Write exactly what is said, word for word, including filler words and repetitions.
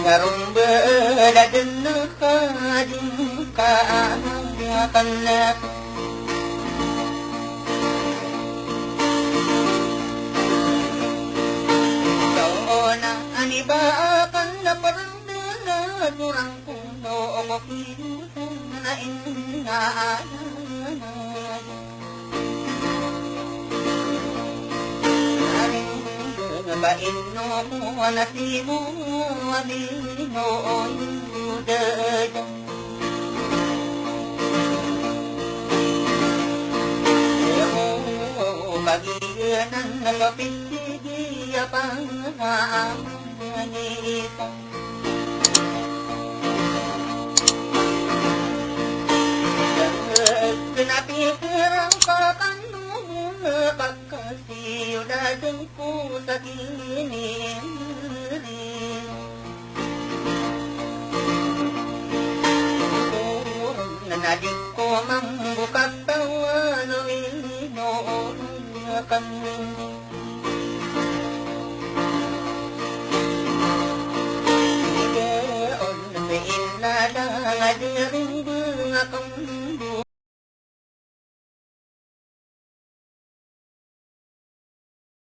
Karumbe dadenna kajingka kanne. Tona aniba'akanna parandena turangku, no omoki na inna. Bainno muanasimu abino. Bagianan lapisi dia panganita. Napikiran pakannu muna pakkasiu dajengku sakini. Nadikko mambuka tawwa lino kambing.